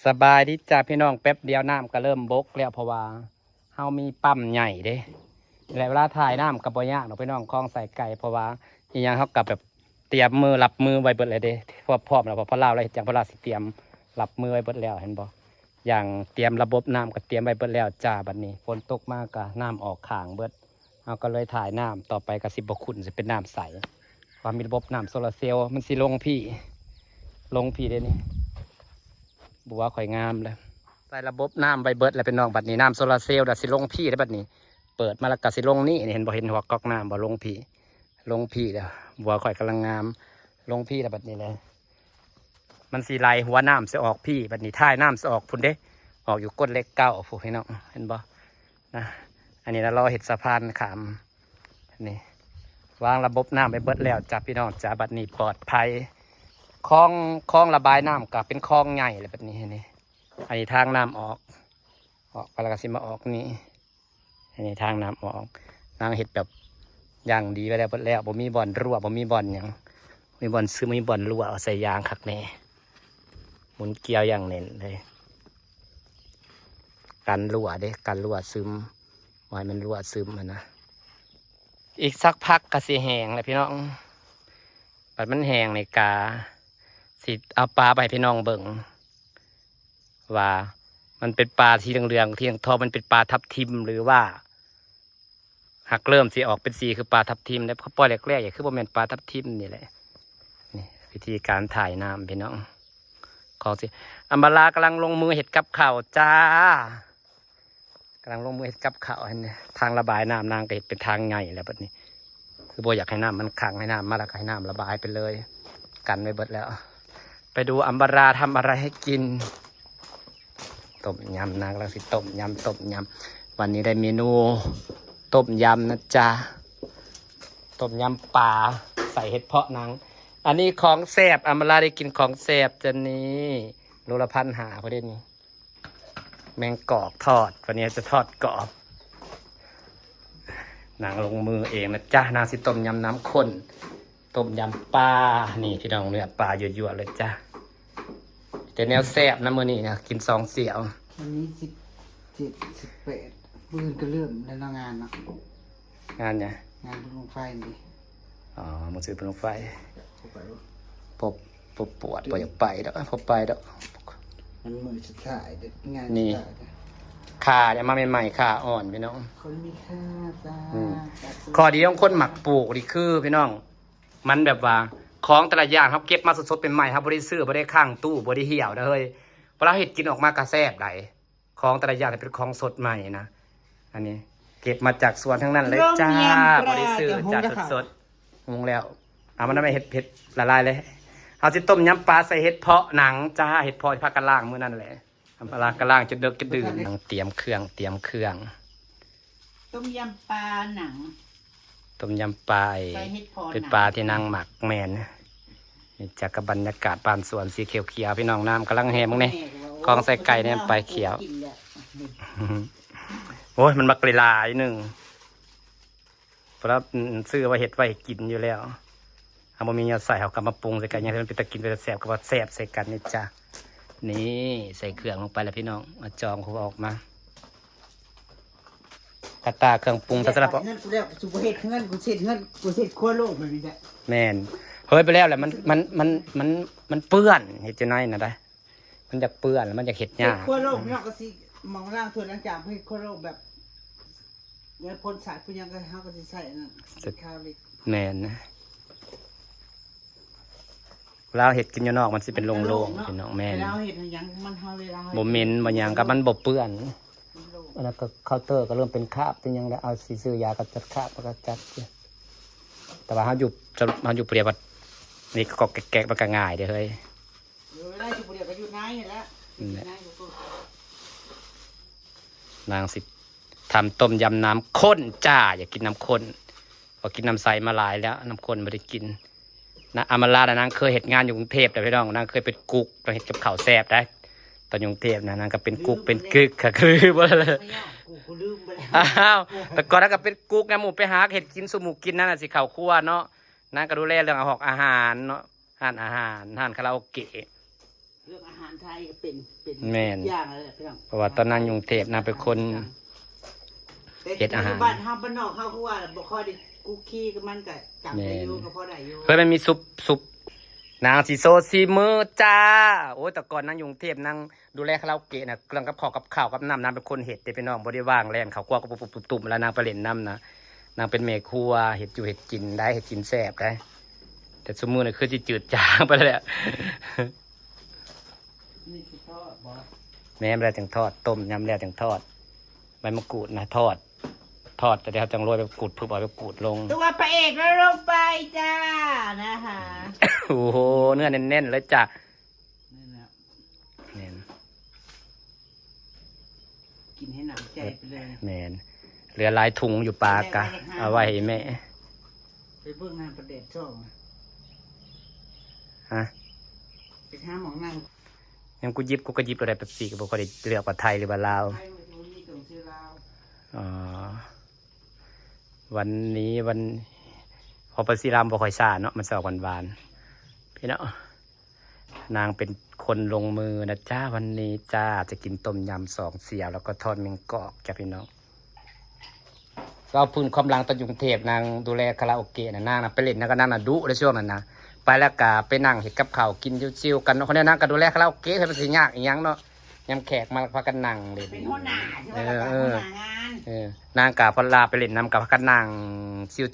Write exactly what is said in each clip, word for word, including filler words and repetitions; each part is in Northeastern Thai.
สบายดีจ้าพี่น้อง แป๊บเดียวน้ำก็เริ่มบกแล้ว เพราะว่าเฮามีปั๊มใหญ่เด้ และเวลาถ่ายน้ำก็บ่ยากดอกพี่น้อง คลองไส้ไก่ เพราะว่าอิหยังเฮาก็แบบเตรียมมือรับมือไว้เบิดแล้วเด้ พร้อมพร้อมแล้ว เพราะพอลาวเราเฮ็ดหยัง พอลาวสิเตรียมรับมือไว้เบิดแล้ว เห็นบ่ อย่างเตรียมระบบน้ำก็เตรียมไว้เบิดแล้วจ้า บัดนี้ฝนตกมาก็น้ำออกข้างเบิด เฮาก็เลยถ่ายน้ำ ต่อไปก็สิบ่ขุ่น สิเป็นน้ำใส ว่ามีระบบน้ำโซลาร์เซลล์ มันสิลงพี้ ลงพี้เด้นี่ บัวข่อยงามเลย ใส่ระบบน้ำไว้เบิดแล้วพี่น้อง บัดนี้น้ำโซลาร์เซลล์เด้อ สิลงพี้แล้วบัดนี้ เปิดมาแล้วก็สิลงนี่ นี่เห็นบ่ เห็นหัวก๊อกน้ำบ่ ลงพี้ ลงพี้แล้ว บัวข่อยกำลังงาม ลงพี้แล้วบัดนี้เลย มันสิไหลหัวน้ำสิออกพี้ บัดนี้ท้ายน้ำสิออกพุ้นเด้ ออกอยู่ก้นเหล็กเก้าพุ้นพี่น้อง เห็นบ่ นะ อันนี้นะ รอเฮ็ดสะพานข้าม นี่ วางระบบน้ำไปเบิดแล้วจ้ะพี่น้องจ้ะ บัดนี้ปลอดภัย คลอง คลองระบายน้ำก็เป็นคลองใหญ่เลยบัดนี้ นี่ อันนี้ทางน้ำออก ออกไปแล้วก็สิมาออกนี่ อันนี้ทางน้ำออก นางเฮ็ดแบบอย่างดีไว้แล้วเบิดแล้ว บ่มีบ่อนรั่ว บ่มีบ่อนหยัง บ่มีบ่อนซึม บ่มีบ่อนรั่ว เอาใส่ยางคักแน่ หมุนเกลียวอย่างแน่นเลย กันรั่วเด้ กันรั่วซึม บ่ให้มันรั่วซึมหั้นนะ อีกสักพักก็สิแห้งแหละพี่น้อง บัดมันแห้งนี่กา สิเอาปลาไปให้พี่น้องเบิ่ง ว่ามันเป็นปลาสีเหลืองๆ สีทองๆ มันเป็นปลาทับทิมหรือว่า หากเริ่มสิออกเป็นสีคือปลาทับทิมแล้ว เขาปล่อยแรกๆ อย่างคือบ่แม่นปลาทับทิมนี่แหละ นี่วิธีการถ่ายน้ำพี่น้อง ของสิ อัมบารากำลังลงมือเฮ็ดกับข้าวจ้า กำลังลงมือเฮ็ดกับข้าว อันนี้ทางระบายน้ำนางก็เฮ็ดเป็นทางใหญ่แล้วบัดนี้ คือบ่อยากให้น้ำมันขัง ให้น้ำมาแล้วก็ให้น้ำระบายไปเลย กันไว้เบิดแล้ว ไปดูอัมบาราทำอะไรให้กิน ต้มยำ นางกำลังสิต้มยำ ต้มยำ วันนี้ได้เมนู ต้มยำนะจ๊ะ ต้มยำปลาใส่เห็ดเผาะนาง อันนี้ของแซ่บ อัมบาราได้กินของแซ่บจ้ะนี่ โลละพันห้าพอดีนี่ แมงกอกทอด วันนี้จะทอดกรอบ นางลงมือเองนะจ๊ะ นางสิต้มยำน้ำข้น ต้มยำปลา นี่พี่น้อง เนื้อปลายั่วๆ เลยจ้ะ แต่แนวแซ่บนะมื้อนี้นะ กินสองเสี่ยว วันนี้สิบเจ็ด สิบแปด มื้ออื่นก็เริ่มแล้วเนาะ งานเนาะ งานหยัง งานบุญบั้งไฟนี่ อ๋อ มื้อซื้อบุญบั้งไฟ เข้าไปวะ ปบ ปบปวด บ่อยากไปดอก บ่ไปดอก มันมื้อสุดท้ายเด้อ งาน นี่ สุดท้ายเด้อ ข่ายังมาใหม่ๆ ข่าอ่อนพี่น้อง คนมีค่าจ้า อืม สาธุ ข้อดีของคนมักปลูกนี่คือพี่น้อง มันแบบว่า ของแต่ละอย่างเฮาเก็บมาสดๆ ใหม่ๆ เฮาบ่ได้ซื้อ บ่ได้ค้างตู้ บ่ได้เหี่ยวนะเฮ้ย เวลาเฮ็ดกินออกมาก็แซ่บได้ ของแต่ละอย่างเป็นของสดใหม่นะ อันนี้ เก็บมาจากสวนทั้งนั้นเลยจ้า ร่มเย็น บ่ได้ซื้อ ปลาจะหุง จ้า แล้วค่ะ สดๆ หุงแล้ว เอามันเอาไปเฮ็ด เฮ็ดละลายเลย เอาสิต้มยำปลาใส่เห็ดเผาะหนังจ้า เห็ดเผาะที่พากันล้างมื้อนั้นแหละ อัมบาราก็ล้างจนเดิกจนดื่น นางเตรียมเครื่อง เตรียมเครื่อง ต้มยำปลาหนัง ต้มยำปลา ใส่เห็ดเผาะหนัง เป็นปลาที่นางมักแม่น นี่จ้ะ กับบรรยากาศบ้านสวนสีเขียวๆ พี่น้อง น้ำกำลังแห้งนี่ แม่ก็ว่า คลองไส้ไก่เนี่ย โอ้ย ไปเขียว กินแล้ว โอ้ย มันบักหลายๆ หนึ่ง เพราะว่า อืม ซื้อไว้เฮ็ดไว้กินอยู่แล้ว เอาบ่มีแนวใส่ เอากลับมาปรุงใส่กัน อย่างที่มันเป็นตากินเป็นตาแซ่บก็ว่าแซ่บใส่กันนี่จ้ะ นี่ใส่เครื่องลงไปแล้วพี่น้อง มาจองเขาออกมา กระตาเครื่องปรุง แต่สำหรับ เฮือนกูแล้ว กูบ่เฮ็ดเฮือน กูเฮ็ดเฮือน กูเฮ็ดครัวโลกแบบนี้แหละ แม่น เฮ้ย ไปแล้วแหละ มัน มัน มัน มัน มันเปื้อน เฮ็ดจังได๋นะได้ มันอยากเปื้อน มันอยากเฮ็ดยาก เฮ็ดครัวโลกเนาะ ก็สิหม่องล้างถ้วยล้างจาน เฮ็ดครัวโลกแบบ แล้วพ่นสารพ่นหยังก็ เฮาก็สิใส่อันนั้น ใส่ คาวเหล็ก แม่นนะ ลาวเฮ็ดกินอยู่นอกมันสิเป็นโล่งๆ เนาะ พี่น้อง แม่น เวลาเฮาเฮ็ดหยังมัน เฮาเวลาเฮา บ่เหม็นบ่หยัง ก็มันบ่เปื้อน มันโล่ง อันนั้นก็เคาน์เตอร์ก็เริ่มเป็นคราบเป็นหยังแล้ว เอาสิซื้อยากำจัดคราบมันก็จัดอยู่ แต่ว่าเฮาอยู่ เฮาอยู่ผู้เดียวบัดนี่ก็แก๊กๆ มันก็ง่ายเด้อเฮ้ย เออ เวลาอยู่ผู้เดียวก็อยู่ในนั่นแหละ นั่นแหละ อยู่ในอยู่ตัว นางสิทำต้มยำน้ำข้นจ้า อยากกินน้ำข้น พอกินน้ำใสมาหลายแล้ว น้ำข้นบ่ได้กินนะ อัมบาราน่ะ นางเคยเฮ็ดงานอยู่กรุงเทพฯ นะพี่น้อง นางเคยเป็นกุ๊ก นางเฮ็ดกับข้าวแซ่บได้ ตอนอยู่กรุงเทพฯ นะ นางก็เป็นกุ๊กเป็นกึ๊กค่ะ คือบ่เลย ไม่ยาก กู กูลืมไปแล้ว อ้าว แต่ก่อนนางก็เป็นกุ๊กนะ หมู่ไปหาเฮ็ดกินสู่หมู่กินนั่นน่ะสิเข้าครัวเนาะ นางก็ดูแลเรื่องอาหอกอาหารเนาะ ร้านอาหาร ร้านคาราโอเกะ เรื่องอาหารไทยก็เป็นเป็น แม่น ทุกอย่างเลยแหละพี่น้อง เพราะว่าตอนนั้นอยู่กรุงเทพฯนะเป็นคน แต่ เฮ็ดอาหาร อยู่บ้านเฮาบ้านนอกเฮาคือว่าบ่ค่อยได้คุกคีกับมันก็จับได้อยู่ แม่น ก็พอได้อยู่ เฮ้ยมันมีซุปซุปนางสีโซซีมือจ้า โอ้ยแต่ก่อนนางอยู่กรุงเทพฯนางดูแลคาราโอเกะนะเรื่องกับข้าวกับข้าวกับน้ำนางเป็นคนเฮ็ดเด้พี่น้องบ่ได้ว่างแล่นเข้าครัวก็ปุ๊บปุ๊บปุ๊บปุ๊บแล้วนางไปเล่นน้ำนะนางเป็นแม่ครัวเฮ็ดอยู่เฮ็ดกินได้เฮ็ดกินแซ่บได้แต่ซุมื้อนี่คือสิจืดจางไปแล้ว นี่คือทอดบ่ แม่นแล้วจังทอดต้มยำแล้วจังทอดใบมะกรูดนะทอด ทอดแต่เดี๋ยวจังโรยใบมะกรูดพึบเอาใบมะกรูดลง ตัวพระเอกแล้วลงไปจ้านะคะ โอ้โหเนื้อแน่นๆเลยจ้ะ นี่แหละ แน่น กินให้หนำใจไปเลย แม่นเหลือหลายถุงอยู่ปากะเอาไว้ให้แม่ ไปเบิ่งงานประเด็ดช่องนะ ฮะ ไปหาหมองนั่ง ยังกูหยิบกูก็หยิบอะไรเป๊ปซี่ก็บ่ค่อยได้เลือกว่าไทยหรือว่าลาว ไทยมันจะมีตรงชื่อลาว อ๋อวันนี้วันพอเป๊ปซี่ลาวบ่ค่อยซ่าเนาะมันสิออกหวานๆพี่น้องนางเป็นคนลงมือนะจ้าวันนี้จ้าจะกินต้มยำสองเสี่ยวแล้วก็ทอดแมงกอกจ้ะพี่น้อง เราพื้นความหลังตอนอยู่กรุงเทพฯนางดูแลคาราโอเกะนะนางนะไปเล่นนะก็นางนะดุในช่วงนั้นนะไปแล้วก็ไปนั่งเฮ็ดกับข้าวกินชิวๆกันเนาะคนนี้นางก็ดูแลคาราโอเกะให้มันสิยากอีหยังเนาะยามแขกมาพากันนั่งเล่น เป็นหัวหน้าใช่ไหม เออ ล่ะ เออ หัวหน้างาน เออนางก็พอลาไปเล่นน้ำก็พากันนั่ง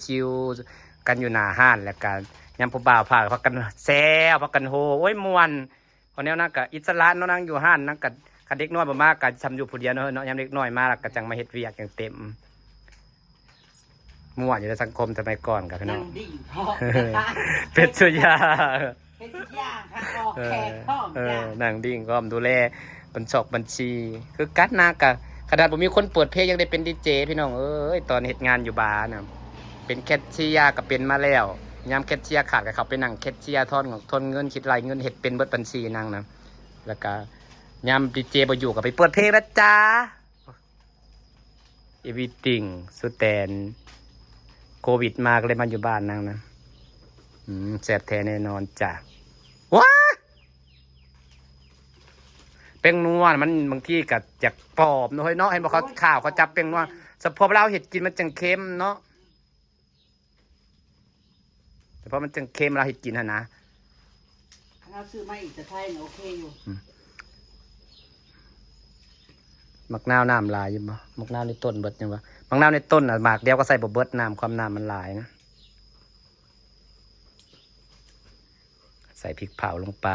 ชิวๆกันอยู่หน้าห้านแล้วก็ยามผู้บ่าวพาพากันแซวพากันโฮโอ้ยม่วน เพราะแนวนั้นก็อิสระเนาะนางอยู่ห้านนางก็คันเด็กน้อยบ่มาก็ซำอยู่ผู้เดียวเนาะเนาะยามเด็กน้อยมาแล้วก็จังมาเฮ็ดเวียกอย่างเต็มม่วนอยู่ในสังคมสมัยก่อนกับพี่น้ นั่ อง งดิ่งพร้อม เป็นสุยา เป็นทุกอย่างค่ะออกแขกพร้อม เออ จ้ะ นั่งดิ่งพร้อมดูแลบัญชอกบัญชี คือกัดนางก็ขนาดบ่มีคนเปิดเพลงยังได้เป็นดีเจพี่น้องเอ้ยตอนเฮ็ดงานอยู่บาร์น่ะเป็นแคชเชียร์ก็เป็นมาแล้วยามแคชเชียร์ขาดก็เข้าไปนั่งแคชเชียร์ทอนทอนเงินคิดรายเงินเฮ็ดเป็นเบิดบัญชีนางนะ แล้วก็ยามดีเจบ่อยู่ก็ไปเปิดเพลงนะจ๊ะ everything สุดแตนโควิดมาก็เลยมาอยู่บ้านนางนะอืมแซ่บแท้แน่นอนจ้ะว้าแป้งนัวมันบางทีก็อยากปลอมเนาะเฮ้ยเนาะเห็นบอกเขาข่าวเขาจับแป้งนัวสะโพกเราเห็ดกินมันจังเค็มเนาะ แต่เพราะมันจังเค็มเราเห็ดกินหั่นนะ ถ้าเราซื้อมาอีกจะไทยเนี่ยโอเคอยู่ หมากนาวน้ำหลายอยู่บ่หมากนาวในต้นเบิดยังวะหมากนาวในต้นน่ะหมากเดียวก็ใส่บ่เบิดน้ำความน้ำมันหลายนะใส่พริกเผาลงไป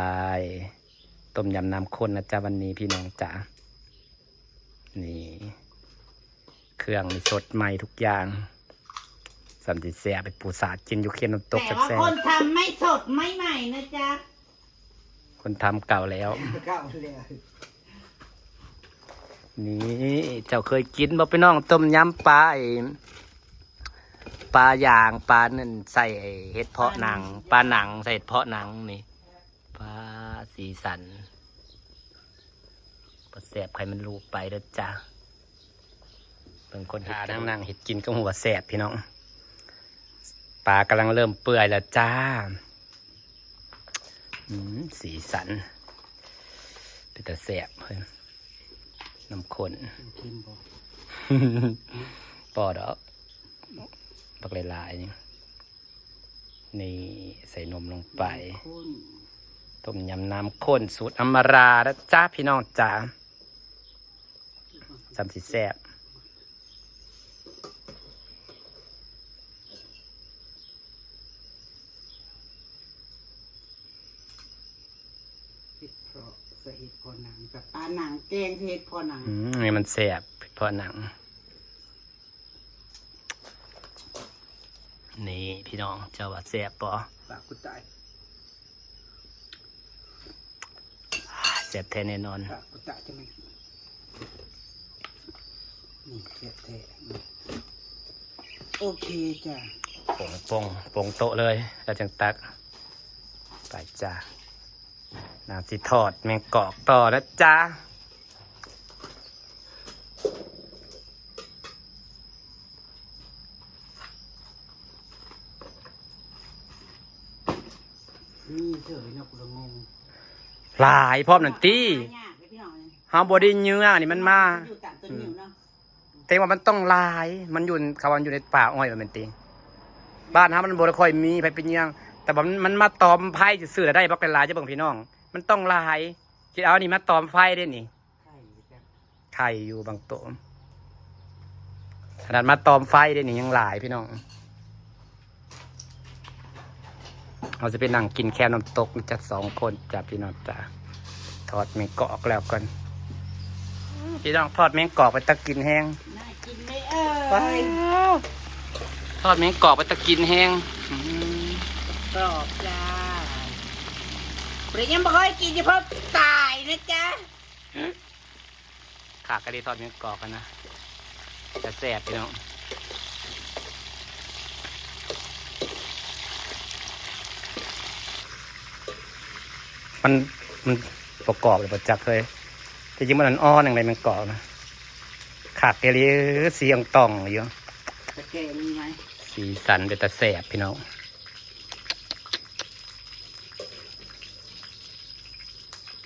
ต้มยำน้ำข้นนะจ๊ะวันนี้พี่น้องจ๋านี่เครื่องนี่สดใหม่ทุกอย่างสำสิแซ่บไปปูสาดกินอยู่เคียงน้ำตก แต่ว่า แซ่บ คนทำไม่สดไม่ใหม่นะจ๊ะ ๆคนทำเก่าแล้ว เก่าแล้ว นี่เจ้าเคยกินบ่พี่น้องต้มยำปลาไอ้ปลาย่างปลานั่นใส่ไอ้เห็ดเผาะหนังปลาหนังใส่เห็ดเผาะหนังนี่ปลาสีสันปลาแซ่บใครมันลูกไปเด้อจ้าเป็นคนเห็ดนั่งนั่งเห็ดกินก็หัวแซ่บพี่น้องปลากำลังเริ่มเปื่อยแล้วจ้า อืมสีสันเป็นตาแซ่บเฮ้ยน้ำข้น เค็มบ่ ปอดอกบักหลายๆนี่นี่ใส่นมลงไป ข้น ต้มยำน้ำข้นสูตรอำมารานะจ๊ะพี่น้องจ๋าสำสิแซ่บ เห็ดเผาะใส่เห็ดเผาะหนังกับปลาหนังแกงใส่เห็ดเผาะหนัง อืมนี่มันแซ่บเพราะหนัง นี่พี่น้องเจ้าว่าแซ่บปอ ปากกูตาย แซ่บแท้แน่นอน ปากกูตายจะไม่นี่เสียบแท้โอเคจ้ะ ปงปงปงโต๊ะเลยแล้วจังตัก ไปจ้านางสิทอดแมงกอกต่อนะจ๊ะ นี่เฉยนะกูละงง หลายพร้อมนั่นติ หายากเลยพี่น้อง เฮาบ่ได้เยื้อนี่มันมา อยู่ตามต้นอยู่เนาะ แต่ว่ามันต้องหลาย มันอยู่ เขาว่าอยู่ในป่าอ้อยว่าแม่นติ บ้านเฮามันบ่ได้ค่อยมีไผไปเยื้อง แต่ว่ามัน มันมาตอมไฟซื่อๆแล้วได้บักหลายๆ จะเบิ่งพี่น้อง มันต้องหลาย คิดเอานี่มาตอมไฟได้นี่ ไข่จ้ะ ไข่อยู่บางโต ขนาดมาตอมไฟได้นี่ยังหลายพี่น้อง เราจะไปนั่งกินแคมน้ำตกนะจ๊ะ สองคนจ้ะพี่น้องจ้ะ ทอดแมงกอกแล้วกัน พี่น้อง ทอดแมงกอกไปตะกินแฮง น่ากินไหมเอ่ย ทอดแมงกอกไปตะกินแฮง อืม กรอบจ้าเปรียยังบ่ค่อยกินเฉพาะตายนะจ๊ะ ขากะดีทอดแมงกอกกันนะ จะแซ่บพี่น้อง มัน มันประกอบเลยประจักษ์เลย แต่จริงมันอ่อนๆอย่างไรแมงกอกนะ ขากะดีสีอ่องต่องอยู่ ตะแกรงมีไหม สีสันเป็นตาแสบพี่น้อง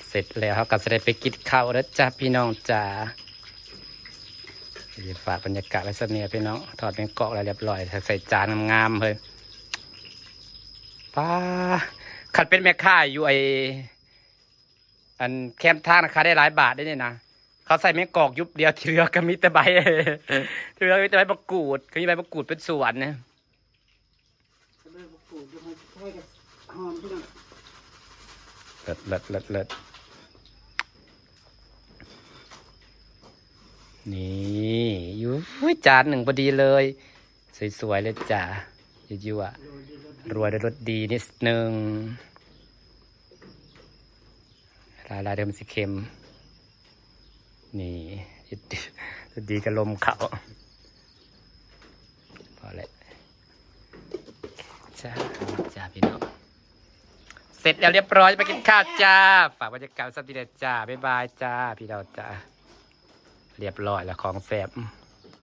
เสร็จแล้วเราก็จะได้ไปกินข้าวแล้วจ้าพี่น้องจ้า ฝากบรรยากาศไว้สักเนี่ยพี่น้อง ทอดแมงกอกแล้วเรียบร้อย ใส่จานงามๆเลย ป้า คันเป็นแม่ค้าอยู่ไออันแคมทางนะคะได้หลายบาทได้เนี่ยนะ เขาใส่แมงกอกยุบเดียว ที่เหลือก็มีแต่ใบ ที่เหลือมีแต่ใบมะกรูด เขามีใบมะกรูดเป็นสวนนะ ใบมะกรูดดูให้ค่อยกับหอมพี่น้อง เลิศเลิศเลิศเลิศ นี่อยู่ อุ๊ย จานหนึ่งพอดีเลย สวยๆเลยจ้า ยั่วๆ โรยด้วยรสดีนิดนึง ลายลายเดิมสีเค็ม นี่ รสดีกับลมเขา พอแล้วจ้า จ้าพี่น้อง เสร็จแล้วเรียบร้อย ไปกินข้าวจ้า ฝากบรรยากาศสักทีเดียวจ้า บ๊ายบายจ้า พี่น้องจ้า เรียบร้อยแล้วของแซ่บ